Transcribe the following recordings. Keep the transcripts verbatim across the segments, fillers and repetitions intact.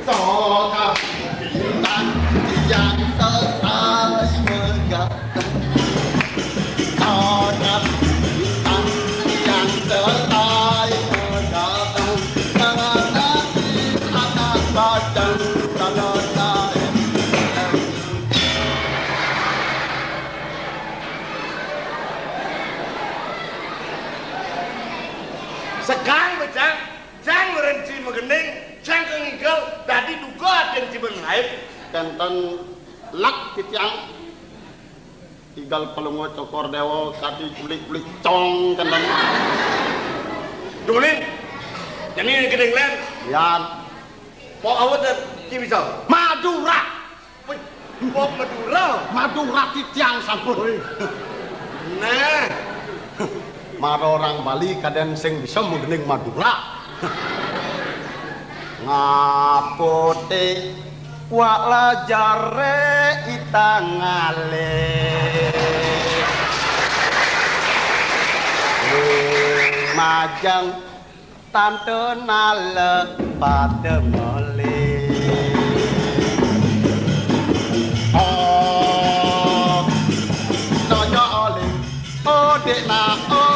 Toh kapitan tiang selesai begadang. Toh kapitan tiang selesai begadang. Menghadapi anak bajang selesai. Segang bejang, jang merenci megening, jang kengigel, dadi duga atin ciben laib. Kenten lek titiang igel Palungguh Cokor Dewa kadi kulik-kulik cong kenten. Dulin, jani gening len. Yan. Pok awet, ci bisa. Madura. Wih, pok Madura. Madura titiang sampun. Wih. Nah. Mara orang Bali kaden sing bisa megening Madura. Ngaputi wak lajare itang ale. Majang Tante nala pada mele. Oh, nyonya oleh, oh, dek nak, oh.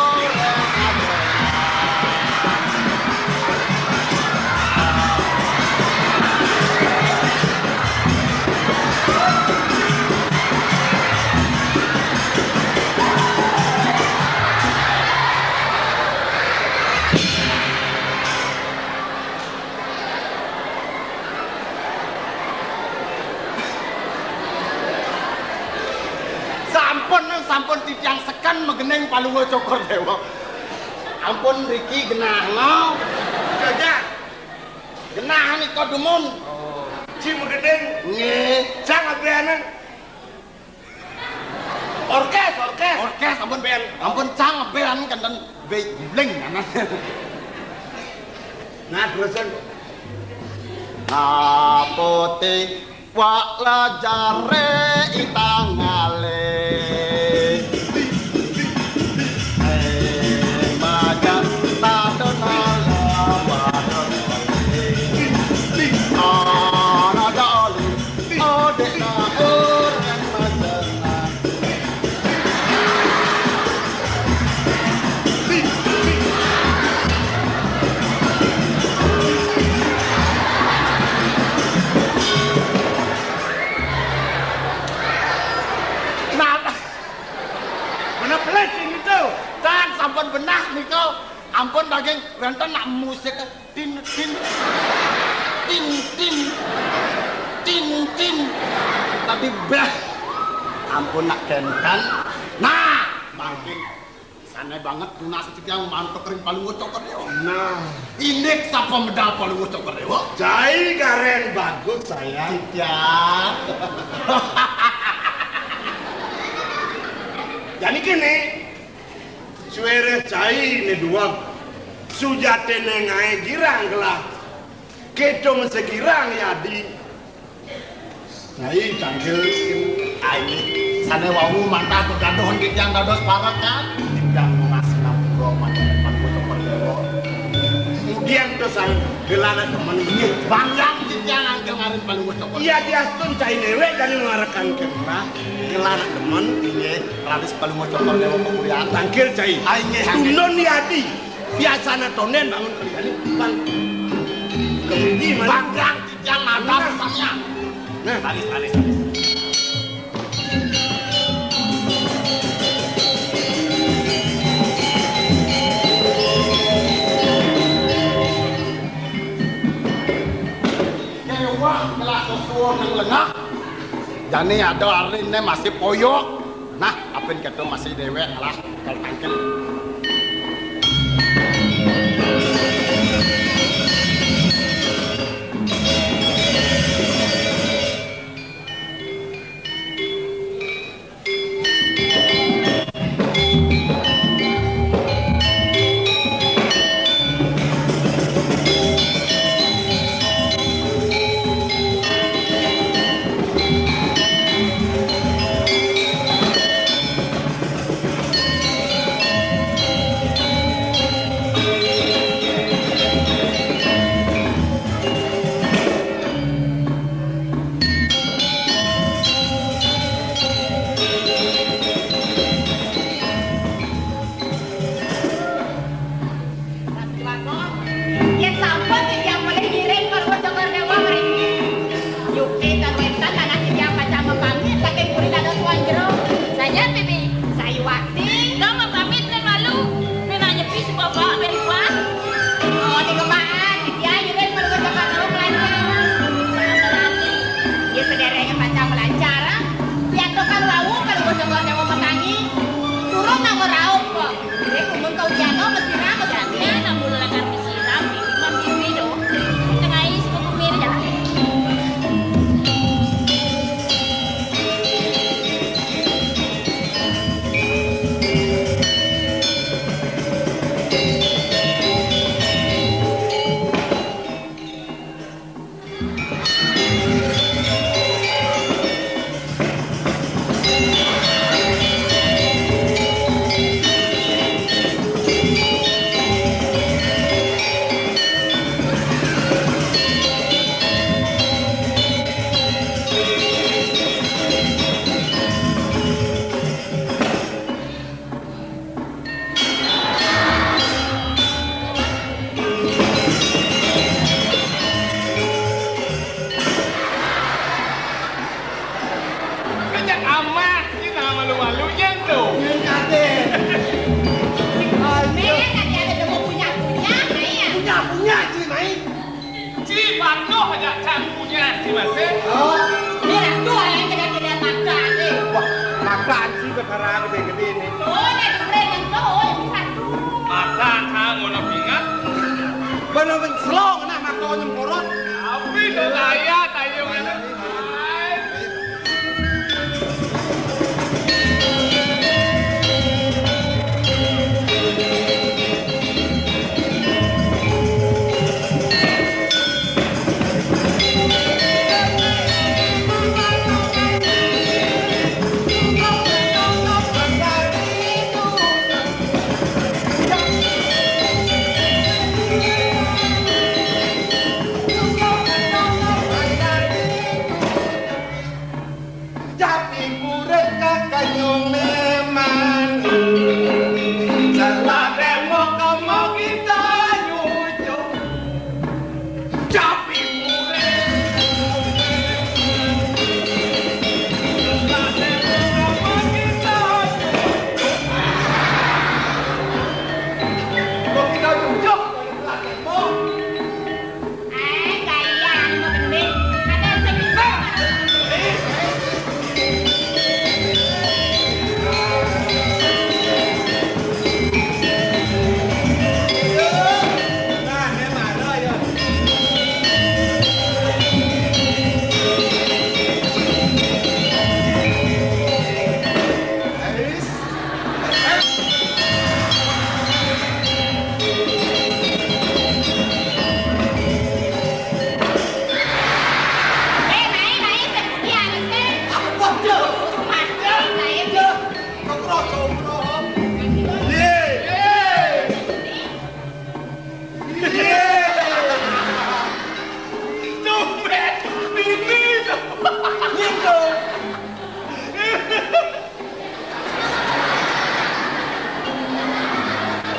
Sampun, sampun titiang seken megening Palungguh Cokor Dewa. Ampun riki genah no. Jajah. Genah nika dumun. Oh. Ci megening. Nggih. Sang abeana. Orkes, orkes. Orkes, ampun. Band. Ampun, cang band kenten be guling anak. Nah, terusan. Apote wak lajare itang ale. Eh, majan tadon ala bareng. Ana dali. Napa? Mana pelit sing itu? Tan sampun benah nika. Ampun daging wenten nak musik. Tin, tin. Tin, tin. Tin, tin. Tadi beh. Ampun nak kenten. Nah, mangkin sane banget tunas titiang mantuk ring Palungguh Cokor Dewa. Nah, indik sapa medal Palungguh Cokor Dewa? Cai karen bagus, sayang. Titiang. Jani kene, Suwere cai ne duweg, sujatine ngae girang gelah. Keto mesti girang yadi. Cai tangkil ae. Sane wau mantah kegaduhan titiang dados parekan. Titiang nunas nampura manten Palungguh Cokor Dewa. Kemudian to sang gelana demen. Inggih, banggang titiang angkel ngarin Palungguh Cokor. Iya, diastun cai newek jani marekan kenrah. Gelana demen. Inggih. Raris Palungguh Cokor Dewa pepurian. Tangkil cai. Ah, inggih, inggih. Tundun yadi. Biasana tonden bangun kerjane. Bang. Kemudian banggang titiang nadam samya. Nah. Raris, raris, raris. Kewah kelas suwun nang lengah. Jani ada arine masih poyok. Nah, apin keto masih dewek, alah, kalau tangkil. Mas, eh? Oh. Ini lah tuh yang gede-gede makan, eh. Wah, makan sih, betara gede-gede ini. Tuh, ini durian yang tuh, yang satu. Makan, ah, ngono pingat. Bener, bener, selong, nah, makan nyemporot. Tapi udah kaya, tayo, mana? Tapi murid kakaknya memang salah demo kamu kita nyucuk. Tapi murid salah demo kamu kita nyucuk. Kok kita nyucuk? Salah demo. Eh, gaya, anu mah gending. Ada yang bisa.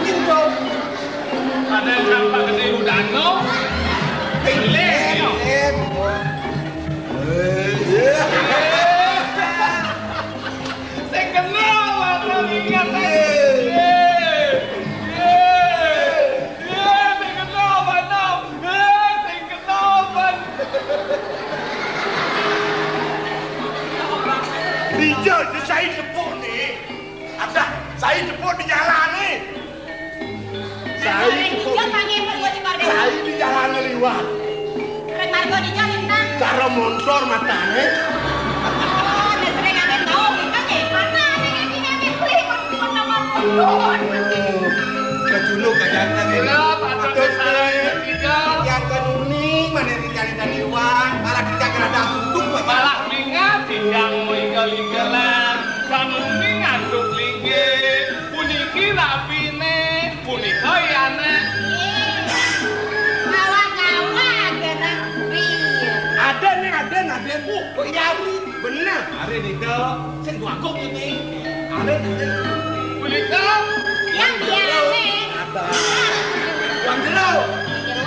Gitu. Ada yang nampak gede udano. Gede, no. Eh, iya. Saya kenal, Bang, ingat, eh. Eh, eh, eh, saya kenal, Bang. Eh, saya kenal, Bang. Dijak, saya tepuk nih. Ada, saya jemput di jalan ni. Saya jemput. Saya di jalan liwat. Cara montor mata ni. Oh, dia sering ada tahu, bukan ya? Mana ada yang tidak ada beli, mana montor. Kejuluk aja tadi. Yang kenuning, mana yang dicari dari luar, malah kita kena dah tutup. Malah mingat, tidak mau igal-igalan. Kamu ini ngantuk linggih, puniki rapine, punika yana. Ngawak-ngawak, anak. Iya. Ada nih, ada, ada. Uh, kok yari? Bener. Hari nika, sing gua angguk ini. Ada, ada. Punika? Yang biasa. Ada. Wan jero.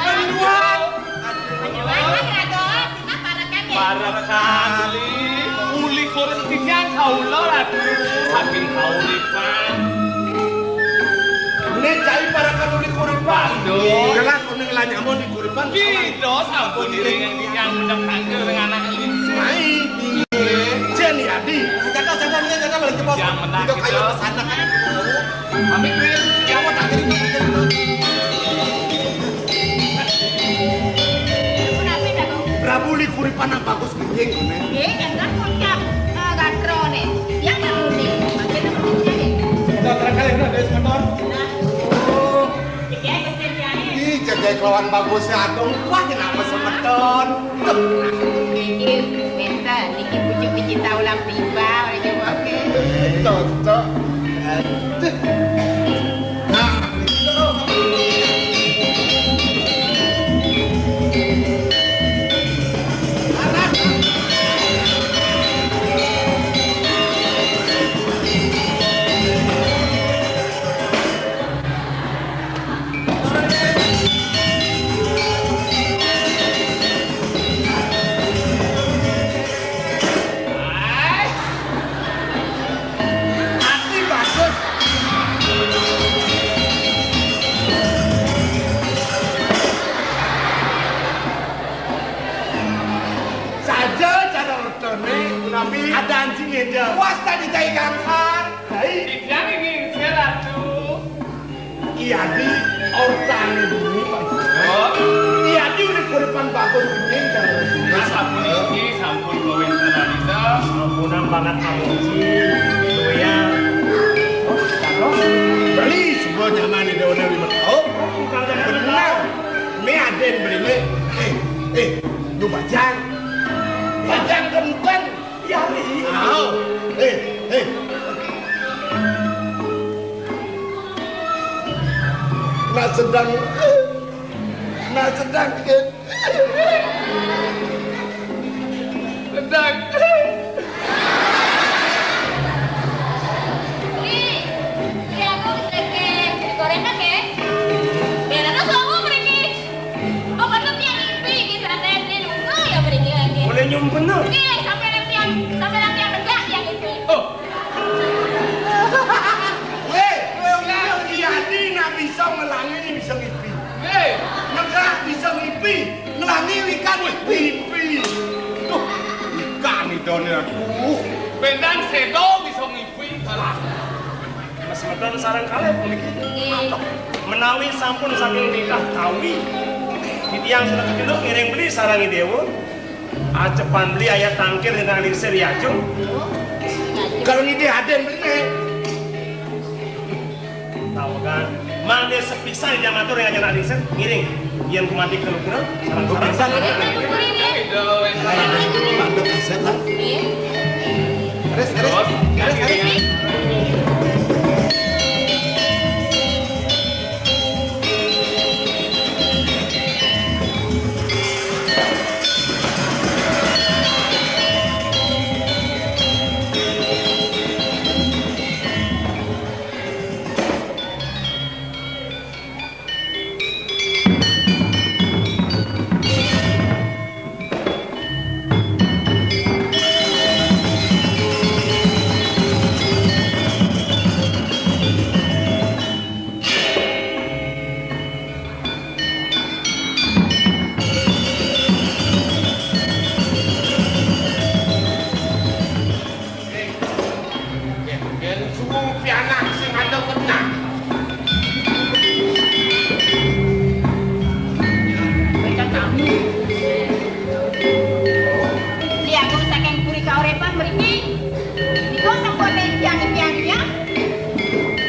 Wan jero. Wan jero. Wan jero. Parekan, uli kuring titiang kaula, Ratu, saking kauripan. Nek cai parekan uli kuripan. Waduh. Jelas kuning lah nyamun di kuripan. Kita sampun iring titiang mendem tangga dengan anak lingsir. Mai, jen ya, Di. Jaga, jaga, jaga, jaga, balik ke pos. Yang menang. Hidup ayo kita. Ke sana, kan. Pamit, Win. Ya, mau tak terima, tak terima. Prabu Likuripan nang bagus nggih, ngene. Nggih, endah kocap, eh, gatrone. Yang nang ngene, bagian nang ngene. Sebentar, terakhir, udah, dari sebentar. Nah. Oh. Iki ae sing diae. Ih, jaga kelawan bagusnya, aduh, wah, kenapa semeton? Tuh. Niki, benten, niki pucuk digital ulang tiba, ora coba, oke. Cocok. Aduh. Kita ingkang sar. Hai. Titiang inggih Ratu. Iya di ortane bumi, Pak. Oh. Iya di urip-uripan bagus ini, Kang. Nah, sapuniki sampun kawéntenan Ida. Sampunang banget kamu, Ci. Doyan. Oh, beli sebuah nyaman di daun lima tahun. Benar. Ini aden beli ini. Eh, eh, lu bajang. Bajang kentang. Iya, Ri. Au. Eh, eh. Nak sedang, nak sedang, sedang. Ri, Ri, aku sedikit gorengan, ya? Biar ada suamu pergi. Oh, bener tiang ngipi iki, santen, ini nunggu ya mriki lagi. Boleh nyumpena? Nggih, sampai latihan, sampai latihan negak tiang ngipi. Oh. Weh, weh, weh, Yadi nak bisa ngelangi, bisa ngipi. Weh, negak bisa ngipi, ngelangi wikan ngipi. Duh, ikan idone, aduh. Bendan sedo bisa ngipi, salah. Mas Meton sareng kalih puniki. Nggih. Menawi sampun saking titah kawi, titiang sudah keceluk ngiring beli sarang Idewa. Acepan beli ayah tangkir dengan lingsir ya, Cung. Kalau ngide aden beli nih. Tahu kan? Mangke sepisan jam atur yang aja nak lingsir, ngiring. Yen kumanti kelukura, sarang-sarang. Ini kan kukurin ya. Ayo, ayo, ayo, mantap, set lah. Iya. Terus, terus, terus, terus. Yen suwung pianak sing ada wenang. Mereka tamu. Li aku saking puri kauripan mriki. Niku sampun tiyang-tiyang ya.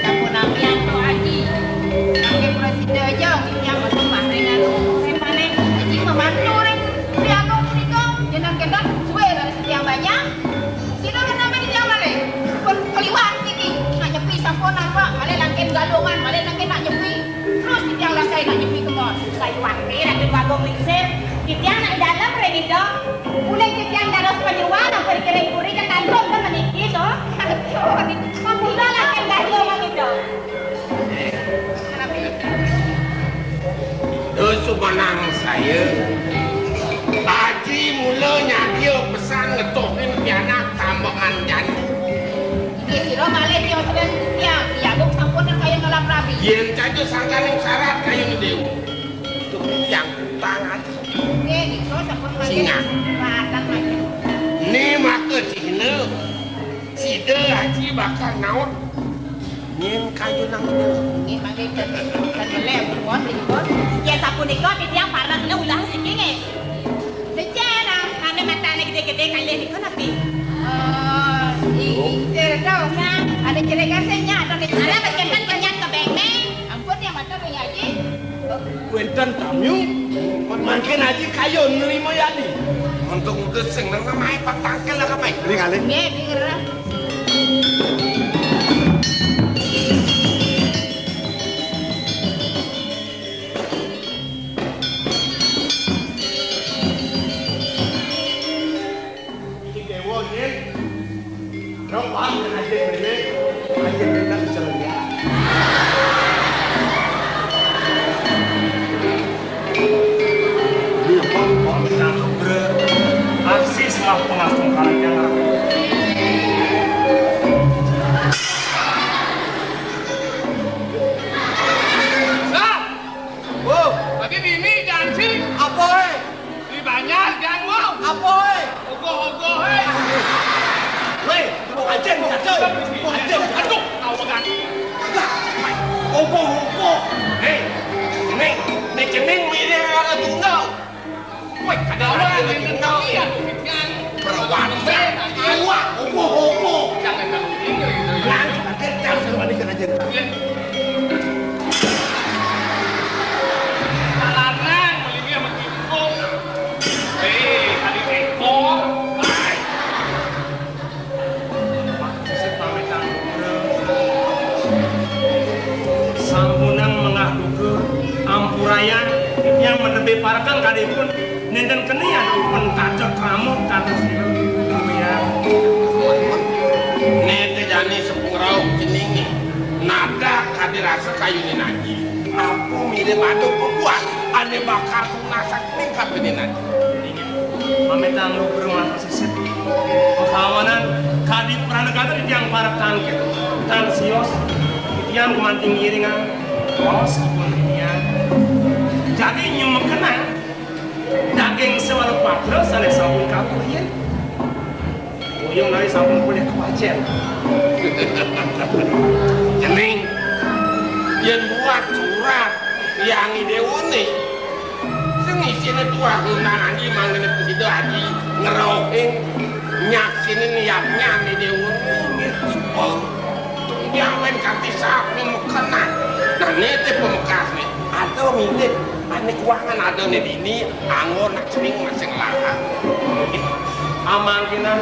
Sampun nampian to aji. Sampun prasida aja, tiyang metu maring anu, uripane. Aji memantu ring li aku punika. Jeneng kendang suwe dari setiang banyak. Sira menawi tiyang malih. Pun keliwat niki. Nak nyepi sampun nampak, malih langkin galungan, malih langkin nak nyepi. Terus tiyang langkai nak nyepi kemos. Sayuwati Raden Bagong Lingsir. Tiyang nak dalem ring ida. Uling tiyang dados panyeruan ampun kiring puri kekantung ke meniki to. Aduh, mangkula langkin galungan ida. Duh, sumanang saya. Aji mula nyadia pesan ngetohin pianak tambengan jani. Inggih sira malih tiyang sedeng tiyang, Ki Agung sampun kaya ngelap rabi. Yen caca sangkaning syarat kayun dewa. Duh, tiyang utang aji. Nggih, nika sampun malih. Singa. Peralatan malih. Ni maka cihna. Sida aji bakal naut nyen kayunang ida. Nggih, mangke ten, ten meleh pripun, pripun. Yen sapunika titiang pareng ulah siki nggih. Becik, nah, ane matane gede-gede kalih niku napi? Eh, i-, i-, ira to, nah, ane cerik kasih nya, atau nek. Ala becik kan kenyat ke bengkeng. Ampun, yang mata punya aji. Wénten tamu, mangkin aji kayun nrima yadi. Untung utus sing nang namahe patangkel lah kapahe. Ning ale. Nggih, nggih, nggih. Iki dewa, nggih. Rong paham dengan aja ini, aja kita bisa lihat. Ini apa? Mau menang, bre. Aksi semua pengasung karang jangan. Aduh, aduh, awegan. Opo, opo? Ning, ning, ning cening milih anak tunggal. Woi, kada ada lagi tunggal. Perwasa. Awak, opo, opo? Jangan, jangan. Jangan, jangan. Larang, melibih sama timpung. Eh, tadi ekor. Baik. Sampunang mengah duka, ampurayang yang menebi parekan kadipun nenten keni anupun kada krama, kada sira. Nete jani sepengrauh ceninge. Nadak kadi rasa kayune naji. Apa mirip ada pembuat ane bakal tunasak ning kabine naji. Inggih. Mamitang lugra mantuk sisit. Pakawanan kadi pranagata titiang parek tangkit tan sios. Titiang gumanti ngiringang raos ipun titiang. Jagi nyumekenang daging sewala patra sane sampun katur riyin. Uyung nari sampun polih kepacen. Cening, yen buat surat Hyang Idewone, sing isine tuah ngundang aji mangkene Prasida Aji ngerohing nyaksine niatnya Idewone. Nggih, supa. Tung diawen kanthi sap memekenan. Nah, nete pemekasne. Ada mirip ane kuangan ada ne dini, anggo nak cening masing lahan. Amangkinan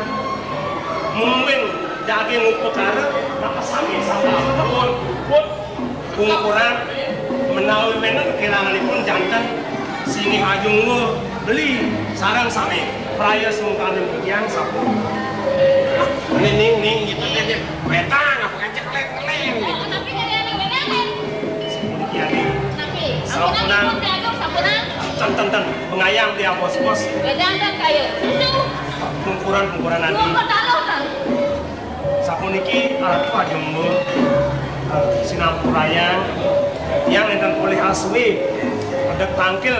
mungwing daging upakara, napa sami sama pun, pun pungkuran menawi wenten kekiranganipun janten sini ajung beli sarang sami praya sungkaning titiang sampun. Ning, ning, ning, gitu deh, deh. Wetang, apa ngajak lek-lek nih? Tapi kan yang ini, ini. Sampun iki, ning. Tapi, sampunan. Ampun, ampun, ampun, sampunan. Ten, ten, ten. Pengayang beli apos-pos. Wedang dan kayu. Susu. Pungkuran, pungkuran nanti. Pungkur taruh, kan? Sapuniki Ratu Ajumba, eh, sinampurayang, tiang nenten polih asuwe, pedek tangkil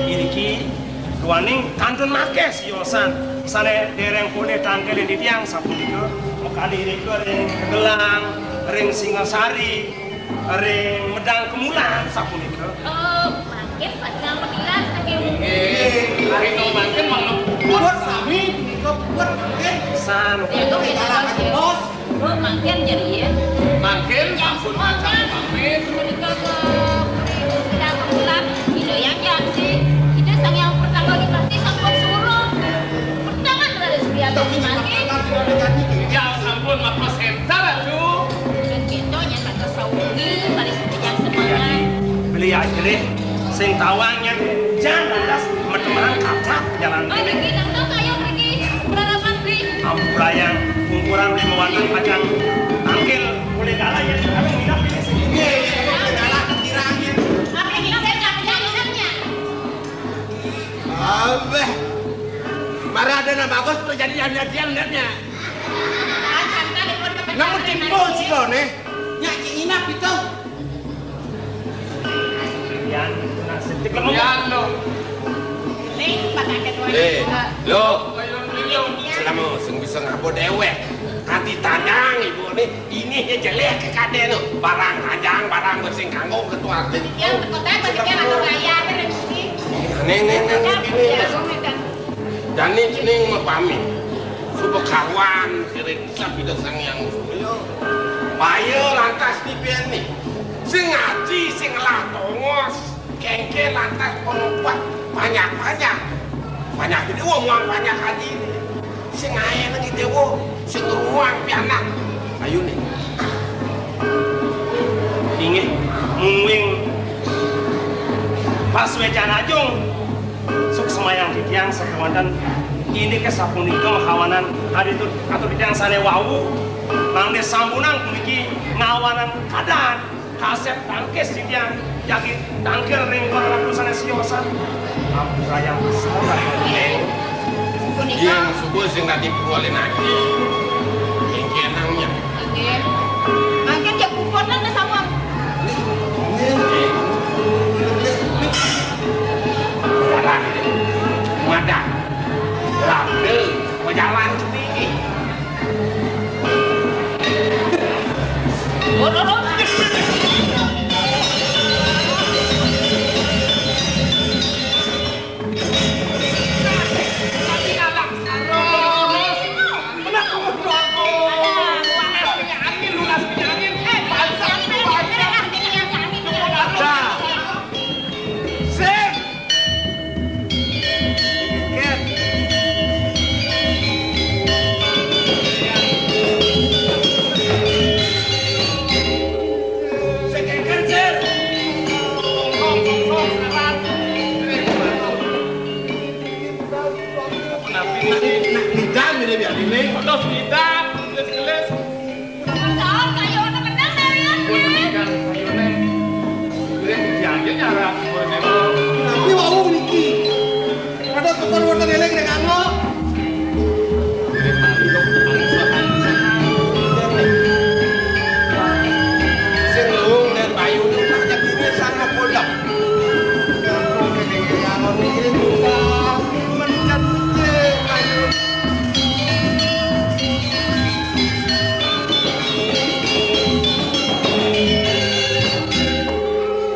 iriki, duaning kantun makeh siosan, sane dereng polih tangkil ing titiang sapunika, makadi irika ring Tegelang, ring Singasari, ring Medang Kemulan sapunika. Oh, mangkin pada melihat saking. Nggih, rika mangkin mangleput sami punika puput mangkin. San. Ya, tuh, kita harus, bos. Oh, mangkin jadi ya. Mangkin yang sampun semua kan pamit. Punika ke Medang Kemulan, Ida yang janji, Ida Sang Hyang Purba Kali pasti sampun suruh. Pertama dari Surya Tapi mangkin. Ya sampun, makos entar, Ratu. Dan kita nyata kesauni, balik sepanjang semangat. Beli aja deh, sing tawang jan lantas metemenan kacat jalan. Oh, niki nang to kayo mriki. Berarapan mriki. Ampurayang, kumpuran lima wonten kacang tangkil, boleh kalah ya, kami nginap ini sini. Nggih, kalah ketirangin. Apa yang kita jangan-jangan? Abeh. Marah ada nang bagus terjadi yang dia-dia lihatnya. Namun timbul sih lo nih. Nyak inap itu. Yan, nah, sedikit lemah. Yan, lo. Eh, lo. Selama sing bisa ngabo dewek. Kanti tanyang ibu nih, ini aja jelek ke kade lo. Barang tajang, barang bersing kanggo ketua. Yang kota berarti yang atau kaya ada rezeki. Nih, nih, nih, nih, nih. Jani cening mapamit. Suba kawan siring sab Ida Sang Hyang Surya. Paya lantas dipene. Sing ngaji, sing ngelah tongos, kengken lantas pengumpat panjak-panjak. Panjak gedhe wong muang panjak haji. Sing ngae nang dewa, sing ruang pianak. Ayo nih. Inggih, mungwing pasuecan ajung. Suksemayang titiang sakewanten indik sapunika makawanan aditu atur titiang sane wau mangde sampunang puniki ngawanan kadan kasep tangkis titiang jagi tangkil ring para ratu sane siosan. Ampurayang salah. Punika. Yen subuh sing dadi pungolin ati. Ing kenangnya. Nggih. Mangkin ya puputna sawang. Madah. Labda. Majalan sendiri. Nyarap, Bun, emang. Tapi wau niki. Pada tukar wonten eling ning angok. Sing luwung dan bayu nu tak jadinya sana poldak. Aku kene ngalor niki buka. Mencet bayu.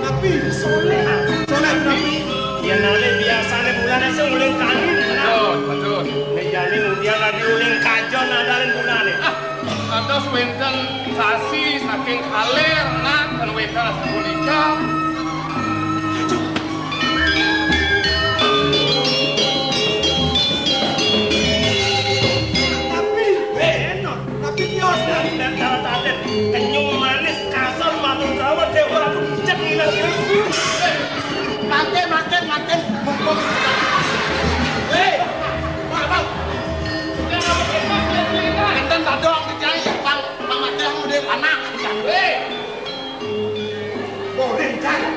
Napi? Soleh. Soleh napi? Yen ale biasane bulane sing uling kani, nah. Betul, betul. Nek jane mudian lagi uling kajon adalen bulane. Ah, kados wenten sasi saking kaler, nah, kan wenten sapunika. Tapi, eh, enak. Tapi kios dari dan cara taden kenyung manis kasar matur dawet dewa aku cek ilang. Mate, mate, mate, mumpung. Hei, Pak, Pak. Enten tadong dicai, Bang, Bang Mate yang udah anak. Hei. Boleh kan?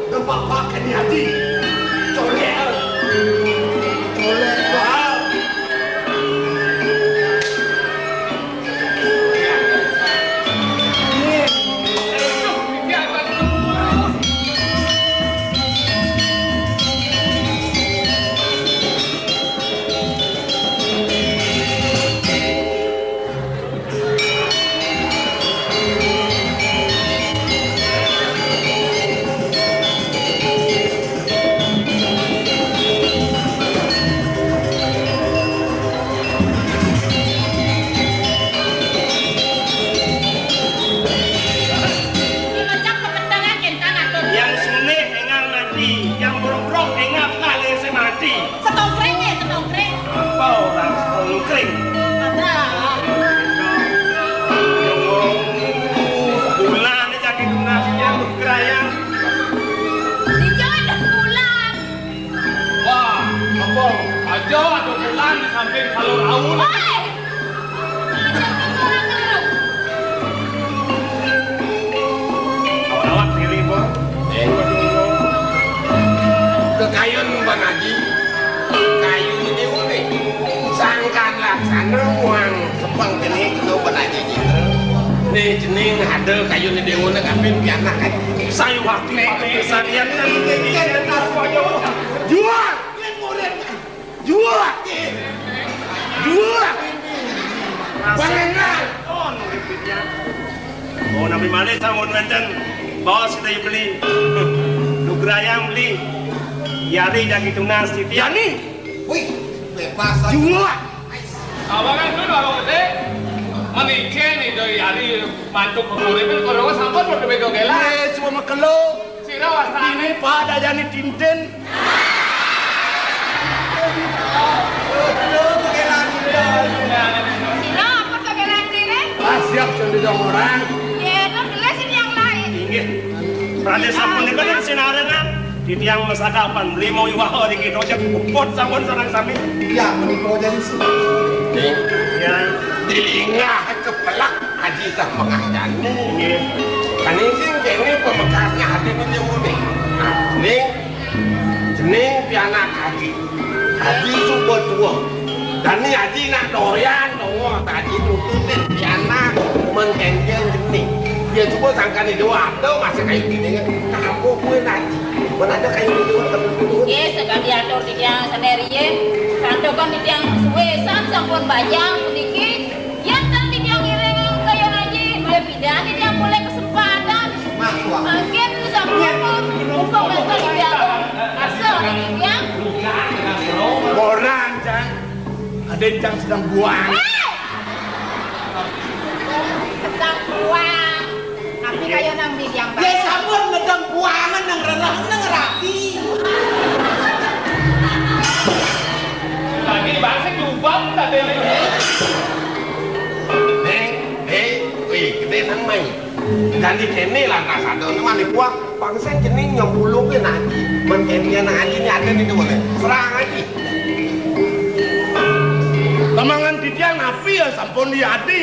Depak Pak Keni Haji. Colek. Colek, Pak. Ngecak kepentangan kentang atur. Yang sune engal mati, yang brok-brok engal kale semati. Setongkring ya, setongkring. Apa orang setongkring? Ada. Bulan jadi tunas yang berkerayang. Di Jawa ada bulan. Wah, apa? Aja ada bulan di samping kalau raun. Woi! Awak-awak pilih, Bor. Eh, kekayun Bang Haji. Kayu ini unik. Sangkan laksana muang sepeng kene kena Bang Haji Citra. Nih, jeneng ada kayu ini dewa nak ambil pianak kan. Sayu waktu pakai kesarian kan. Jual! Dua. Dua. Pangeran. Oh, nabi manis sampun wenten. Bos kita beli. Nugrayang beli. Yari jagi tunas titiang. Yani. Wih, bebas. Dua. Awangan dulu orang gede. Menikah nih dari Yari mantuk pengurip itu kalau sampun udah beda gela. Eh, semua mekelo. Sira wastane? Dini Pak Dayani Tintin. Sira ampun kegelan diri. Ah, siap, sing didong orang. Nggih, tur gelis sing yang lain. Inggih. Pradé sapunika kan sinarengan titiang masakapan, beli mau iwah niki dojek puput sampun sareng sami. Iya, menika jadi sih. Ya. Dilingah kepelak. Haji tah mengandani. Nggih. Kani sing kene pamekasnya hati punya muni. Nah, ning jeneng pianak Haji. Haji suba tua. Dani Haji nak doyan doa Haji nututin pianak mengkenjeng jeneng. Dia suba sangkane doa ada masa kayak gini kan. Kamu kue Haji. Mana ada kayak gitu. Nggih, sekadi atur titiang sendiri ya. Santokan titiang suwe san sampun bajang puniki. Yen ten titiang ngiring kaya Haji, malih pidan titiang golek kesempatan. Mangkin sampun mumpung wonten ing dalem. Asa titiang. Orang, Cang. Ada yang sedang buang. Eh! Sedang buang. Tapi kaya nang ndi yang ya sampun ngedang buangan nang rerah nang rapi. Lagi bahasa jubang tadi. Ning, eh, wih, gede nang mai. Jadi kene lah kasado nang mani buang. Bangsa jeneng nyepuluke nanti. Men kene nang aji ni ada di dua. Serang aji. Temangan titiang napi ya sampun diadi.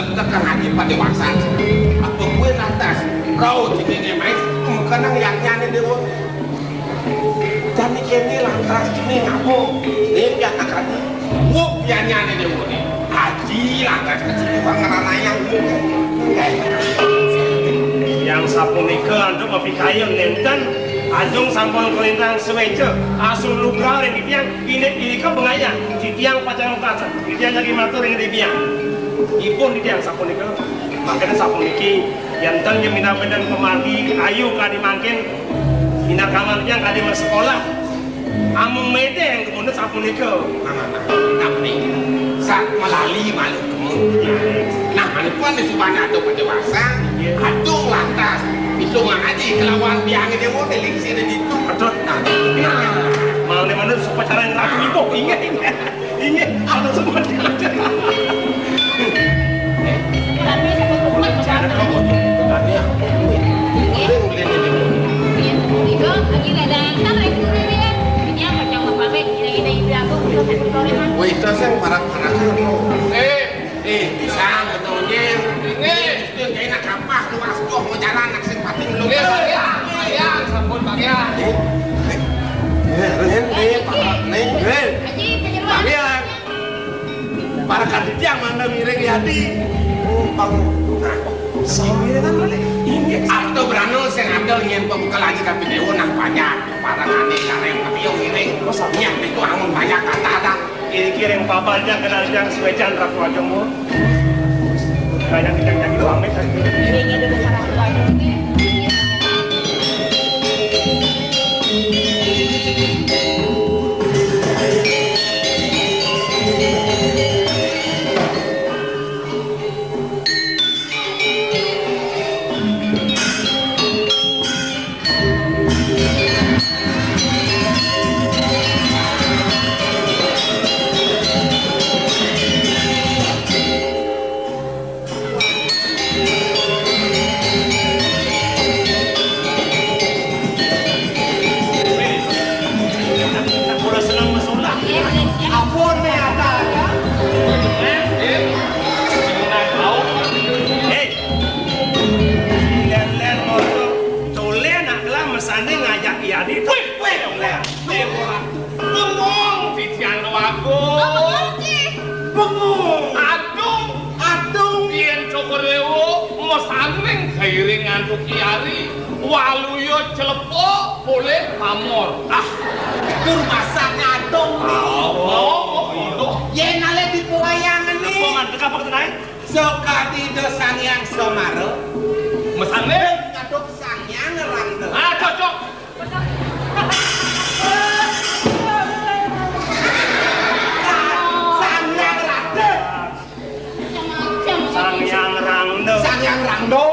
Leptek kang aji padéwasan. Apa kuwi lantas rauh jenenge mais, mengkenang yadnyané déwa. Jani kéné lantas jeneng apa? Ning pianakane. Wuk yadnyané déwa né. Aji lantas kecil wong ngranayang wuk. Yang sapunika antuk mapikayun nénten, ajeng sampun kalintang suéca, asung lugra ring titiang, indik irika bengayang, titiang pacang mekaten, titiang jagi matur ring titiang. Ipun titiang sapunika, mangkene sapuniki, yén ten nyeminang beden pamargi, ayu kadi mangkin, minakaman titiang kadi masekolah. Amung medeng kemuna sapunika. Nah, nah, nah, nah, nih. Sak melali malih kemu. Nah, manipun disubane adung pada wasa, adung lantas. Isungan aji kelawan biange dewa, eliksir ditu. Betul. Nah, nah. Malah di mana supacara yang rapi, Bu? Ingat, ingat. Ingat, ada semua. Wih, itu sing parak-parakan. Eh, eh, pisang, betonyen. Ini. Itu kayak nak kapah, lu aspoh, mau jalan, nak sing pating, lu. Iya, iya, iya, sampun, Pak, ya. Eh, eh, eh, eh, Pak, eh, eh. Pak, ya. Para kaditiang mangda ngiring yadi. Oh, bang. Nah, sing ngiring kan, Lali? Inggih. Arta brana sing ada nyen pembuka lagi kapidewa nah banyak. Para kami kareng patio ngiring. Oh, sami. Nyen itu amun banyak kata ada. Ngiring-ngiring papan jang kenal jang suecan Ratu Ajomo. Kayang kita jadi pamit. Ini ada besar Ratu Ajomo. Ampun, nih, ada, ada. Eh, eh, eh, len-len moto. Tole nak lah mesane ngajak iya di. Wih, wih, len. Bengong titiang Déwagung. Apa ngerti? Bengong. Adung. Adung. Yen Cokor Dewa mesaning gairing ngantuk kiari, waluya celepa polih pamor. Ah, itu rumasane adung. Oh, oh, oh. Yen ale dipewayangan ni. Apa mandek apa ketenae? Sakadi Ida Sang Hyang Semara. Mesaning ngaduk Sang Hyang Rangda. Ah, cocok. Sang Hyang Raden. Sang Hyang Rangda. Sang Hyang Rangda.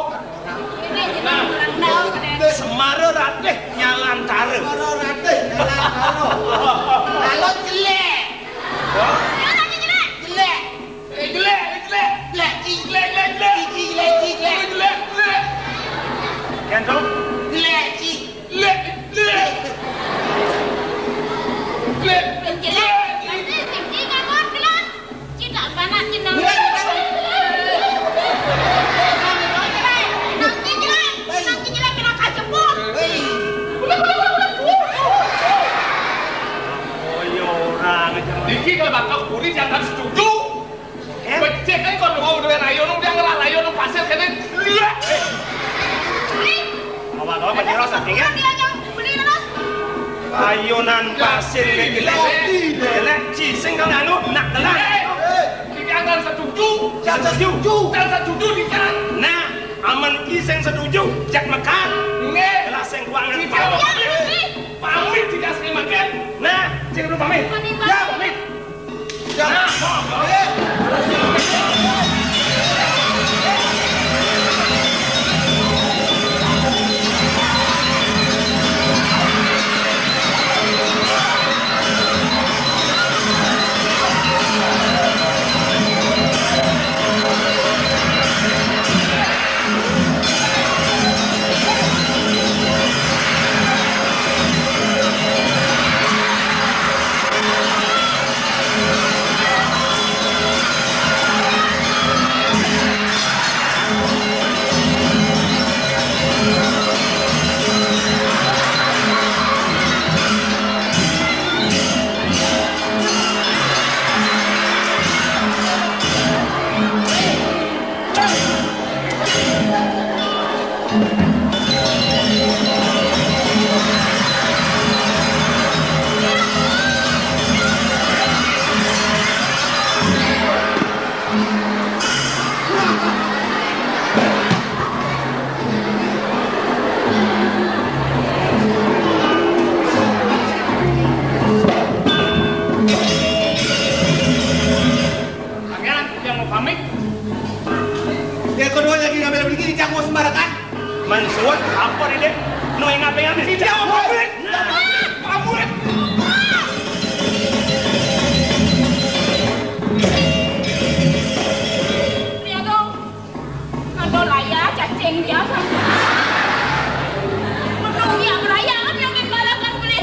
Nah, Semara Ratih Nyalantara. Semara Ratih Nyalantara. Lalu jelek. Hah? Jelek. Eh, jelek, eh, jelek. Jelek, ci. Jelek, jelek, jelek. Ci, ci, jelek, ci, jelek. Eh, jelek, jelek. Ken to? Jelek, ci. Jelek, jelek. Jelek, jelek. Pasti sing ci ngamot, gelap. Ci tak panas, ci nang. Jelek, jelek. Nang ci jelek, nang ci jelek kena kajepung. Hei. Oh, iya, orang aja. Niki kalau bakal puri jangan setuju. Eh? Becik ae kon wong duwe rayon, wong dia ngelah rayon nang pasir kene. Iya. Awak-awak pancen rasa, ingat? Dia nyang beli terus. Rayonan pasir kene. Kene cising kang anu nak telan. Eh, iki akan setuju. Jangan setuju. Jangan setuju di kan. Nah, aman ki sing setuju, jak mekat. Nggih. Kelas Sing kuangan pamit. Pamit tidak sing makan. Nah, sing kudu pamit. Ya, pamit. Ya. Nah, pamit. Pangeran, yang mau pamit? Ya, kedua lagi ngambil begini, jangan mau sembarangan. Mansuat apa ni, Dek? Nu yang apa yang habis? Tidak, pamit. Nah. Pamit. Lihat dong. Aduh, raya, cacing dia. Menunggu yang raya, kan yang balakan boleh.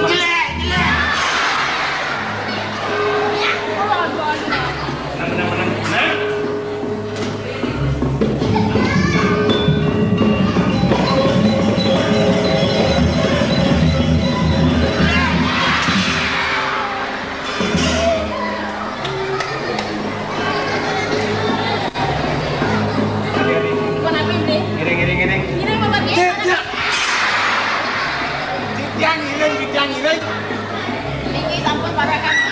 Jelek, jelek. Ya, aduh, aduh. Menang, menang, menang. Nah. Ngiring, ngiring, ngiring. Ngiring, Bapak, ngiring. Tidak. Tidak ngiring, tidak ngiring. Niki sampun para kaki.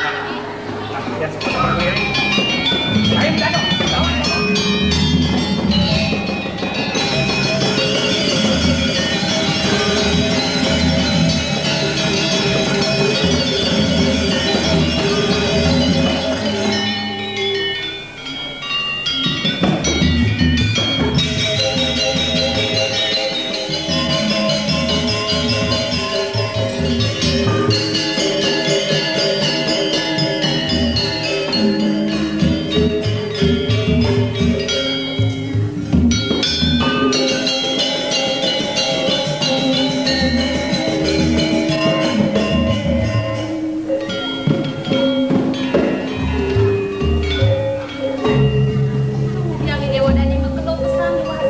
Yang Dewa Dani mah kedok pisan luas.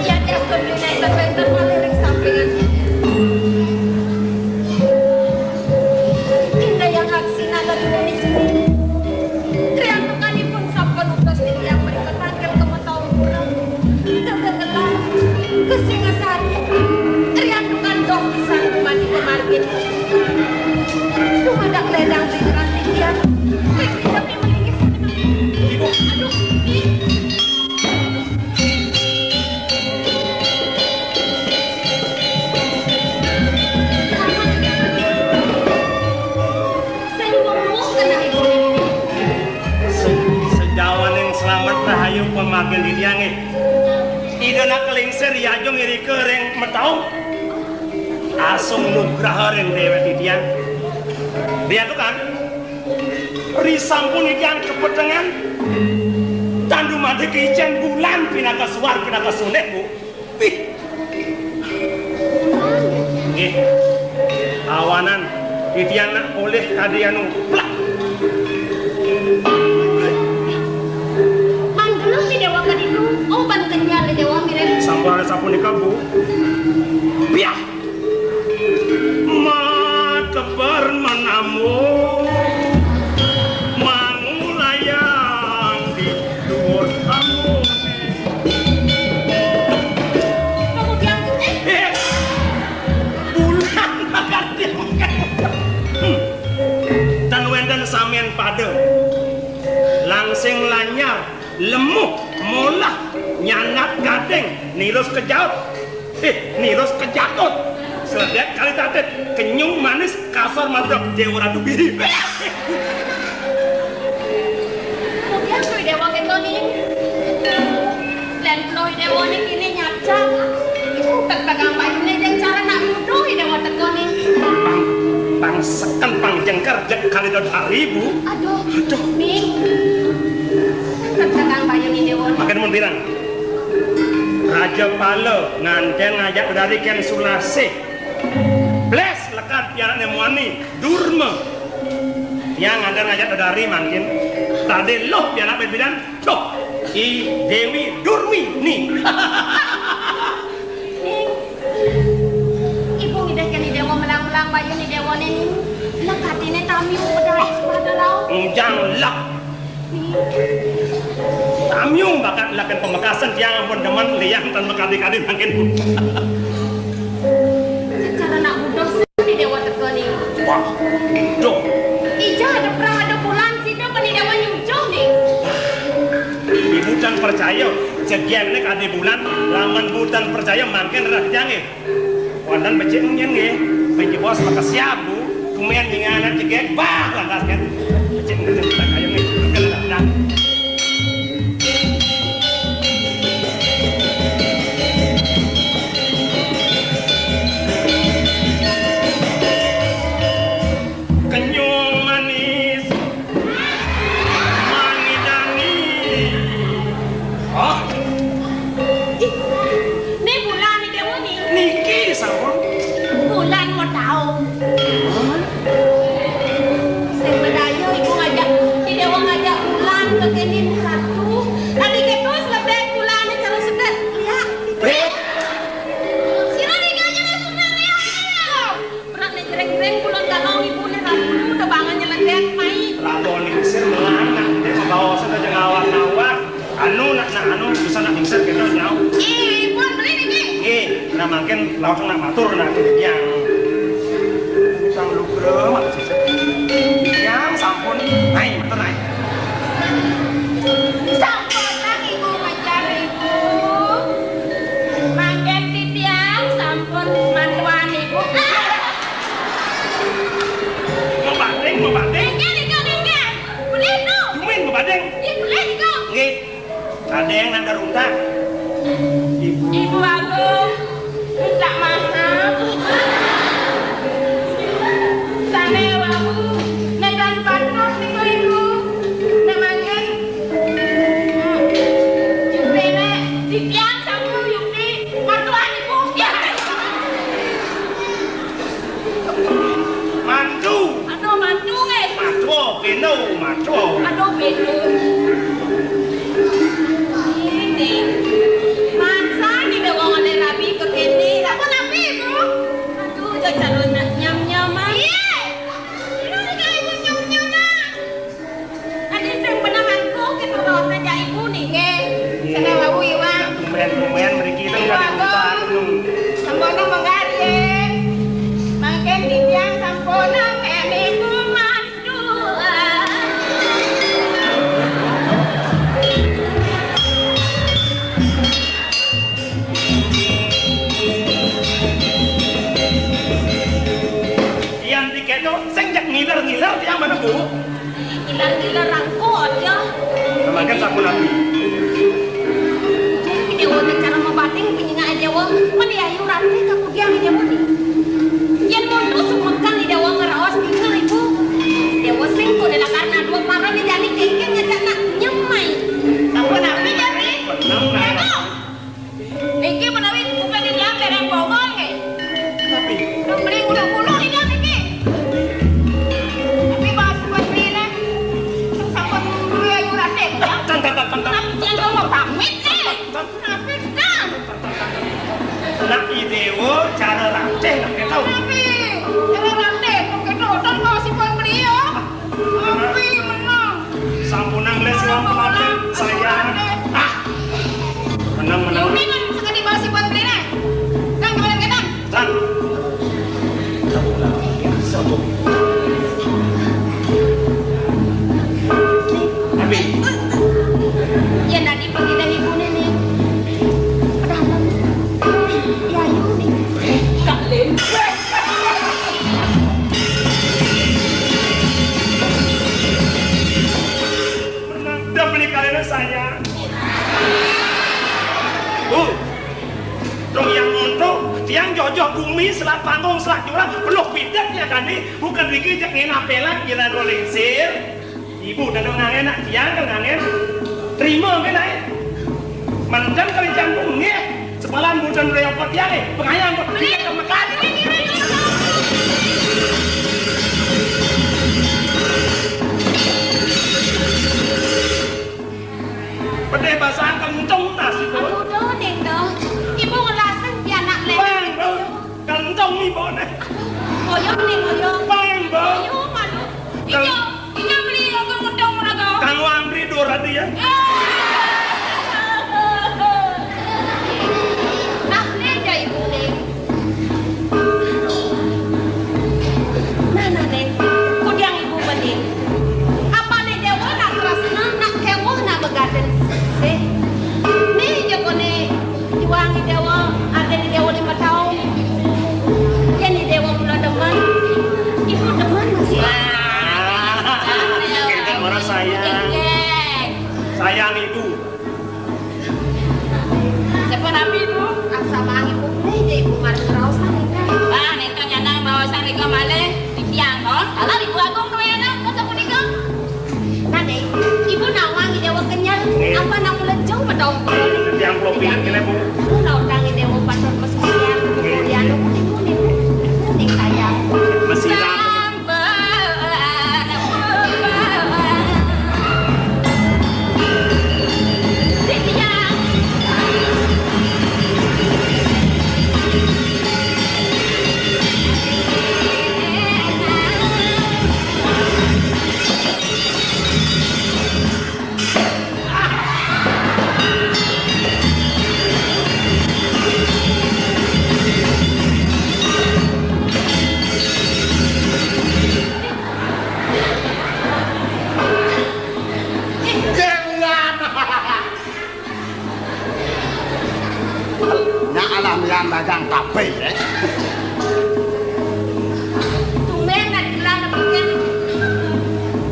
Yang diatur United Center malih ring sampingan. Indah yang aksi nada dulu di sini. Triantukanipun sampun utus titiang mrika tangkil kemetawa murah. Gegegelan, kesingasari, triantukan doh pisan mati pemargin. Dumadak ledang pikiran titiang. Mriki tapi melinggih. Aduh. Sing wong-wong keneh ibu. Se-, sejawaning slamet rahayu pamagin titiang, nggih. Ida nak kelingsir yajung irika ring metaung. Asung nugraha ring dewek titiang. Diatukan, risampun titiang kapetengan. Tan dumadak icen bulan pinaka suar pinaka sundih, Bu. Wih. Nggih. Awanan titiang nak polih kadi anu plak. Manggelam di Dewa kaditu. Oh, ban kenyal di Dewa miren. Sampun ada sapunika, Bu. Piah. Mateper menamung mangulayang di dhuwur amuni. Kemudian, eh, bulan bakal diangkat. Hmm. Tan wénten samian pada. Lemuh, molah, nyanat gading, nirus kejaut. Eh, nirus kejaut. Sledek kali tatit, kenyung manis, kasor madrep, Dewa Ratu Biri. Kemudian kuwi Dewa keto ning. Lan kulo Dewa ning kene nyajak. Iku tek tegang bayune jeng cara nak nuduh Dewa teko ning. Pang, pang seken, pang jengker, jek kali dot hari, Bu. Aduh. Aduh. Ning. Tek tegang bayune Dewa. Makin mun pirang. Raja Pala nganten ngajak dari Ken Sulase. Bles lekad pianakne muani Durma. Tiang nganten ngajak dari mangkin. Tadi loh pianak pimpinan. Loh, I Dewi Durmi ni. Ibu ngidih kene Dewa melang-melang bayu ni Dewa ni. Lekadine tamiu bedai sepada lau. Enjang lek. Tamiu bakat laken pamekasan tiang ampun demen liang tan makadi-kadi mangkin. Secara nak buduh seni Dewa teka ni. Wah, buduh. Ija ada perang ada bulan sida kene Dewa nyujuh ni. Ibu tan percaya, jegeng ni kadi bulan, lamun ibu tan percaya mangkin reh tiange. Wonten becik nyen nggih, becik bos makesiab, Bu. Kumen nyinganan jegek, bah, lantas kan. Becik nyen tak kaya nggih, kena dah. Kenyung manis, mangidani. Hah? Ih, ne bulan ni Dewa ni. Niki sampun. Bulan mau tahu. Sing bedaya ibu ngajak, si Dewa ngajak bulan ke kene ratu. Tadi ketus lebek bulan ni kalau sedet. Lihat. Eh? Sira ni gajah sudah lihat. Berat ni jering-jering bulan kalau ibu ni ratu udah bangun nyelengkek mai. Ratu ni sir melanang dia membawa sudah jengawat-ngawat. Anu nak, nak anu bisa nak mixer kena nyau. Eh, pun beli ni, Ki. Nggih, nah mangkin langsung nak matur nak yang sang lugra mak sisip. Yang sampun naik, matur naik. Sampun lah Ibu ngajar Ibu. Mangkin titiang sampun mantuan Ibu. Mau banding, mau banding. Nggih, nggih, nggih. Boleh tu. Jumin mau banding. Nggih, boleh tu. Nggih. Ada yang nanda runtak. Ibu. Ibu Agung, minta maaf. Sane wau, nekan patut niku Ibu. Namanya. Yupene, titiang sampun yupi, matuan Ibu. Ya. Mantu. Aduh, mantu, eh. Matua, peno, matua. Aduh, peno. Ini. Masa ni ada wong ada rabi ke kene. Apa nabi, Bu? Aduh, jajal nak nyam-nyam, ah. Iya. Ini kali pun nyam-nyam, ah. Adi sing benang aku ke turun aja ibu nih. Nggih, seneng wau iwang. Tumben-tumben mriki itu. Ibu kan aku. Sampun menggarie. Mangkin titiang sampun meniku mantu. Yang diketok sing jak ngiler-ngiler tiang mana, Bu? Ilang-ilang rangkul aja. Mangkin sampun ati. Dewa ni cara mabating penyingak Dewa. Mani ayu rati kakudiang Dewa ni. Yen mundu sumekan di Dewa ngeraos tinggal ibu. Dewa sing kok adalah karena dua para ni jani kengkeng ngajak nak nyemai. Sampun ati jani. Menang, Dewa. Niki menawi bukan di dalam dereng bongol nggih. Tapi beli bulu-bulu di dalam niki. Tapi bahas buat beli nih. Sampun beli ayu rate ya. Tan, tan, tan, tan, tan. Tapi yang mau pamit nih. Tapi kan. Nak idewo cara rate nak ketau. Tapi cara rate kok ketau. Tan mau si pun beli ya. Tapi menang. Sampunang les wong pengantin saya. Ah. Menang, menang. Yumi kan sekali bawa si buat beli nih. Kan kemarin kan? Kan. Tapi. Menikalena saya. Bu, dong yang monto, tiang jojoh bumi, selat panggung, selat jurang, penuh pidak ya kan nih. Bukan riki jak ngena pelak, kira lingsir. Ibu dah dong ngangen, nak tiang dong ngangen. Terima ke naik. Mantap kali campur, nggih. Sepalan bukan reyopot ya, eh. Pengayang kok. Beli ke Mekah. Pedih basang kentung nasi, Bu. Aduh, doh, Ning, doh. Ibu ngelasin pianak lek. Bang, Bu. Kentung ibu nih. Ngoyong, Ning, ngoyong. Bang, Bu. Ngoyong, aduh. Ijo, ijo beli logo ngedong raga. Kang Wandri dur hati ya. Nah, ne ja ibu ne. Nah, nah, ne. Kudiang ibu bening. Apa ne dewa nak tresna, nak kewuh, nak begaden sih. Ne ja kone. Iwang i dewa, ada di dewa lima tahun. Yen i dewa mula demen, ibu demen masih. Wah, kita orang sayang. Sayang ibu. Siapa nabi ibu? Asa mangi ibu. Nih, dia ibu mari raos nih. Ah, neta nyana bawa sang nika malih. Tiang, oh, kalau ibu agung duwe anak, kok sapunika? Nah, Dek, ibu nawang i dewa kenyel, apa nak mula jauh mataung? Tiang propi kene, Bu. Ibu nawang i dewa paton pesucian, kemudian ibu niku, niku, ning saya. Mesiran. Nya alam yang dagang kabeh, eh. Tumben nak dibilang nak bikin.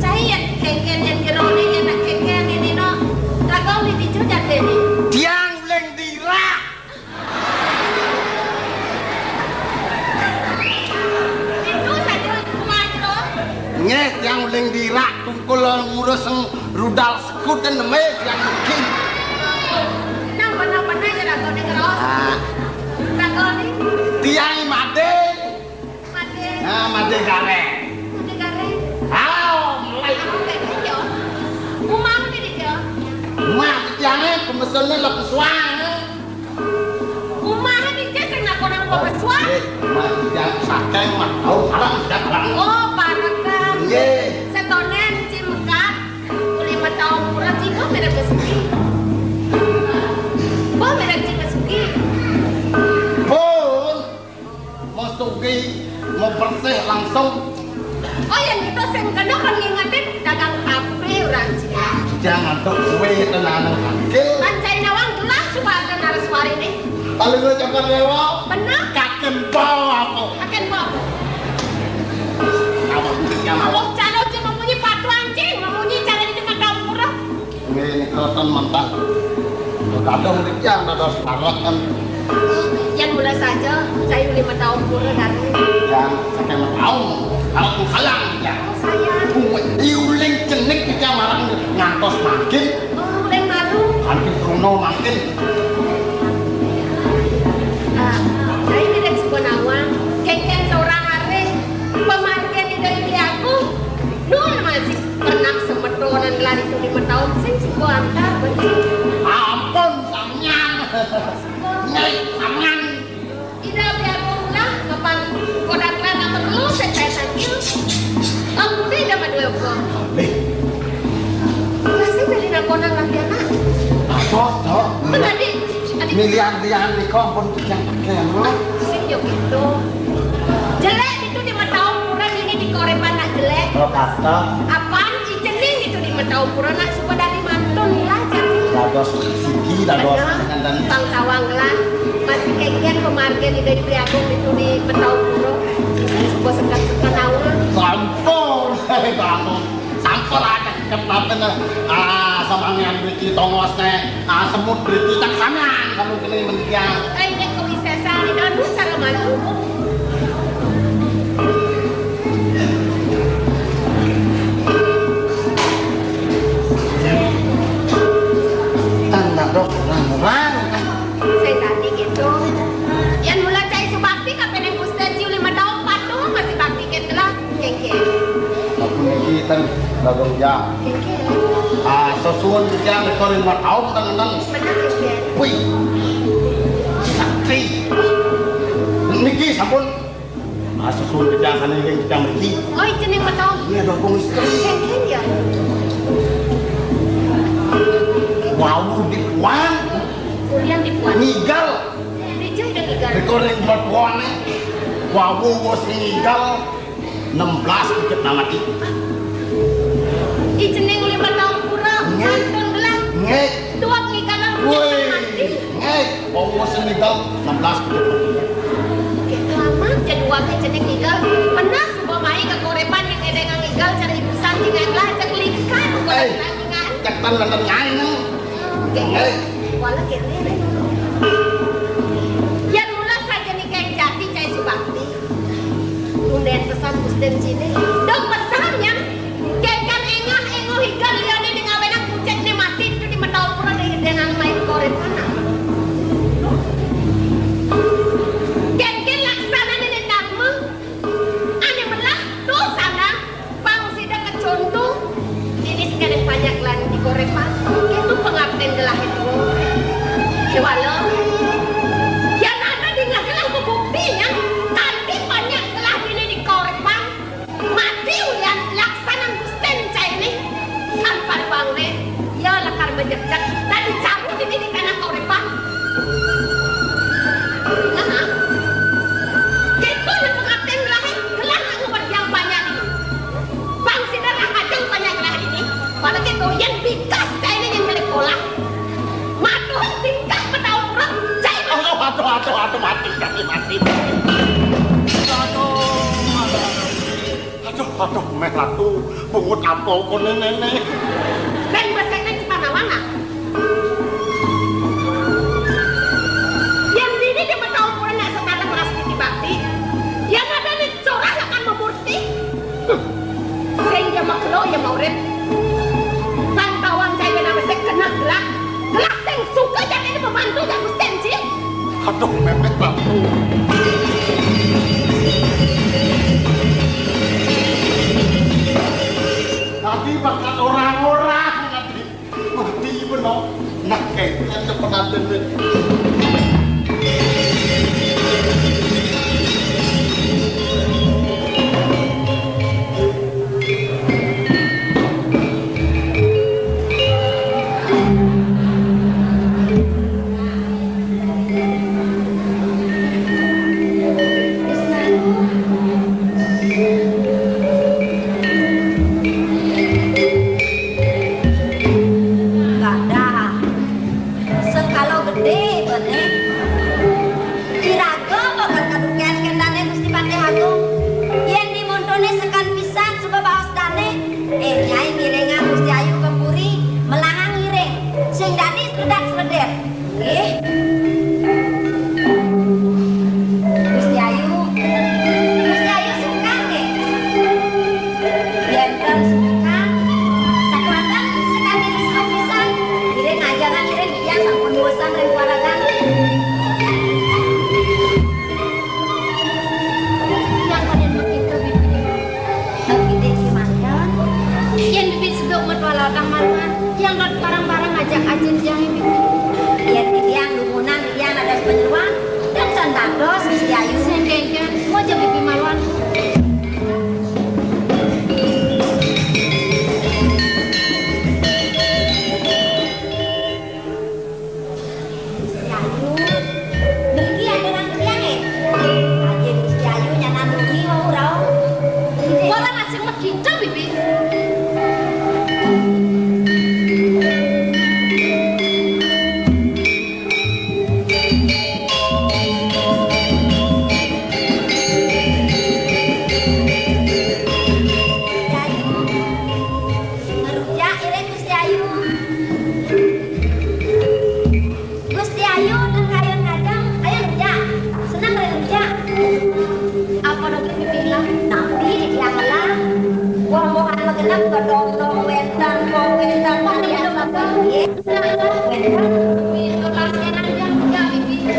Cai yang kengken yang jerone yang nak kengken ini no. Kagau ni ticu jate ni. Tiang uling dirak. Itu saja rumah itu. Nggih, tiang uling dirak tungkul ngurus rudal sekut dan neme tiang mungkin. Nang benar-benar ya raga ning raos. Ah. Raga ni. Tiang made. Made. Nah, made gareng. Made gareng. Ah, mulai. Aku kayak gitu. Umah ni dia. Umah tiangnya pemesonnya lek suang. Umahe dije sing nakonang wong kesuwen. Nggih, Mas, jangan saking, Mas. Tahu, salah, tidak, salah. Oh, parekan. Nggih. Setone Ci Mekat, lima tahun kurang, Ci, mbok merek Besuki. Mbok merek Ci Besuki. Pun, mau sugi, mau bersih langsung. Oh, yang itu sing kena kan ngingetin dagang kafe orang Cina. Jangan tuh kue itu nanam kaki. Pancai nawang gelas suara naraswari nih. Paling lu cakar lewa. Bener? Kaken bawa aku. Kaken bawa. Awak yang awak. Awak calo cuma munyi patu anjing, munyi cara ini mah kampur. Nggih, nika ten mentah. Kadang mriki yang dados parek kan. Yang mula saja, saya lima tahun pura dari. Yang saking taun, kalau ku sayang ya. Oh, sayang. Kuwi diuling jenik iki marang ngantos mangkin. Oh, uling malu. Kanthi kruna mangkin. Ah, saya tidak suka nawang. Kengkeng seorang hari, pemargin itu ini aku. Nun masih pernah semetonan lari itu lima tahun sing suka antar benci. Ampun sampeyan. Nyai sampeyan. Ida biar pulang kapan kodak lana perlu saya saya. Ampun ida madua ko. Nih. Masih beli nakonan lagi anak. Apa toh? Tadi, tadi. Milihan-lihan nika ampun tijang pakai, no? Sing yo gitu. Jelek itu di mata ukuran ini di korepan nak jelek. Oh, kata. Apaan icening itu di mata ukuran nak suka dari mantun lah jadi. Dados siki, dados. Ada. Dengan dan bang tawang lah. Masih kekian pemargen di dari Priagung itu di mata ukuran. Suka sekat-sekat awal. Sampun, sampun. Sampun aja kenapa, nah. Ah, Sampeyan mriki tongosné, ah, semut mriki tak sampeyan, kamu kene mendiang. Ai nek kok bisa sari danu cara malu. Tanda dok orang-orang. Saya tadi gitu. Yang mula cai subakti kapan yang Gusti Haji lima tahun patung masih bakti gitu lah. Kengkeng. Aku niki ten bagong ya. Kengkeng. Ah, sesuwun titiang reka ring mataun ten enten. Bener, kengkeng. Wih. Sakti. Niki sampun. Ah, sesuwun titiang sané ring titiang mriki. Oh, jeneng mataun. Iya, bagong istri. Kengkeng ya. Wau dipuan. Kulian dipuan. Ngigal. Dijai dan ngigal. Reka ring mataune. Wau wis ngigal. Enam belas bukit namati. I jeneng lima tahun pura, nggih, kantun gelang. Nggih. Tuak ngigalang bukit namati. Nggih. Wong wis ngigal enam belas bukit namati. Oke, selamat. Jadi wakil jeneng ngigal. Pernah suba mai ke korepan yang edeng ngigal cari ibusan tinggal lah cek likan bukan eh, langingan. Cek tan nonton nyain. Oke. Nggih. Wala kene. Yang mula saja nih kayak jati cai subakti. Tunden pesan Gusten Cine. Dong pesan yang kengkan engah engoh ikan liane ning awenan kucek ne mati itu di metawa pura dengan main korek mana. Kengken laksana ne dharma. Ane melah dosana. Pang sida kecuntu, dini sekalian banyak lan di korek pang. Itu pengabden gelah itu. Kewala. Yang ada di ngagelah buktinya, kanti banyak gelah dini di korek pang. Mati ulian laksanan Gusten cai ni. Kan paruang ne, ya lakar menjejak. Tadi cabut ini di tanah korek pang. Nah, gitu ni pengabden gelah, gelah nak ngumpet yang banyak ni. Bang sida rahajeng panjagerahan ini, malake doyan bikas kaine yang jelek pola. Matuh tingkah petau urang, cai. Aduh, aduh, aduh, aduh, mati, mati, mati. Aduh, aduh, aduh, meh ratu, bungut apa kone nenek? Neng besek neng cipanawana. Yang dini dia petau urang nak sekadar merasa titi bakti. Yang ada ni corah akan memurti. Sing ya makelo ya maurip. Lan tawang cai wena besik kena gelak. Gelak sing suka jane ini pembantu jak Gusten Ji. Aduh, mepet batu. Tadi bakal orang-orang tadi. Mati beno. Nah, kayak itu kan cepetan deh. Gadah. Sekala gedé bené. Iraga bakal kadukéan kéndangé Gusti Patih Agung. Yén dimuntuné sekan pisan suba baos dané. Éh, Nyai ngiringang Gusti Ayu ka puri, melahang ngiring. Sing dadi sledak-sledér. Nggih. Gusti Ayu, Gusti Ayu sungkan nggih. Yén ten sungkan, sakuatan sakadi pisan-pisan. Iring aja kan iring, tiyang sampun bosan ring kuaragan. Tiyang kadén makita, Bibi. Bibi manten. Yén Bibi seduk metualatang manuan, tiyang dot bareng-bareng ajak ajin tiyang, Bibi. Yén tiyang dumunan, tiyang dados panyeroan, ten ten dados Gusti Ayu. Sing kéngkén, moja Bibi maluan. Gusti Ayu, niki aturang tiyang, é. Ajin Gusti Ayu nyanan wengi wau rauh. Wala masing makita, Bibi.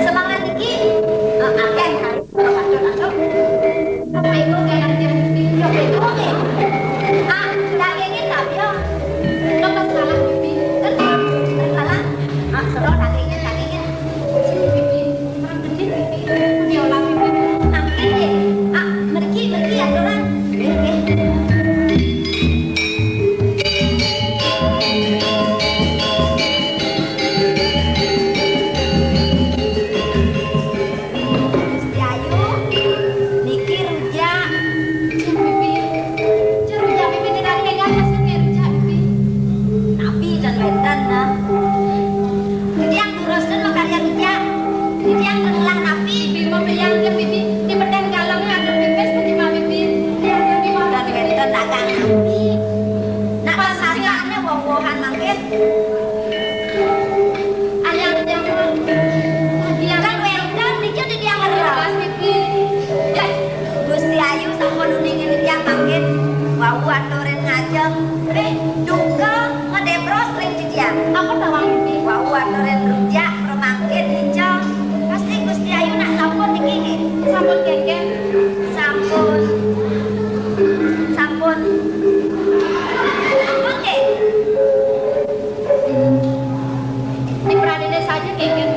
Semangat iki, eh, akeh kali. Aduh, aduh. Apa itu kayak nanti? Yo, itu oke. Ah, dagingin tapi yo. Lepas salah, Bibi. Kan salah. Ah, seru dagingin, dagingin. Sini, Bibi. Orang gending, Bibi. Diolah, Bibi. Angkin deh. Ah, mergi, mergi ya, orang. Oke, oke. Gusti Ayu, niki rujak. Bibi, rujak Bibi tidak tega pesan ya rujak Bibi. Napi dan wénten, nah. Titiang duruskeun makarya rujak. Titiang ngelah napi. Bibi mah peyang jeung Bibi di beten galangnya ada pipis bagaimana Bibi. Dan wénten dagang napi. Nak pasarnya wong-wongan mangkin. Ayam jangan. Kan wénten niki di tiang ngelah. Gusti Ayu sampun nuningin tiang mangkin. Wau aturin ngajeng. Eh, duka ngedebros ring titiang. Apa tawang ini? Wau aturin rujak remangkin hijau. Pasti Gusti Ayu nak sampun niki nggih. Sampun kéngkén. Sampun. Sampun. Sampun nggih. Di pradéné saja kéngkén.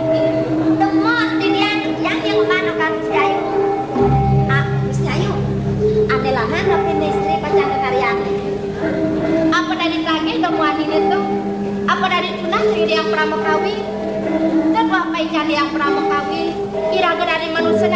Temon titiang yang yang mana kan Gusti Ayu. Ah, Gusti Ayu. Ané lanang tapi istri pacang kakaryan. Apa dadi tagih dong waniné to? Apa dadi tunas sing diang pramakawi? Kedua apa ikan diang pramakawi? Iraga dadi manusia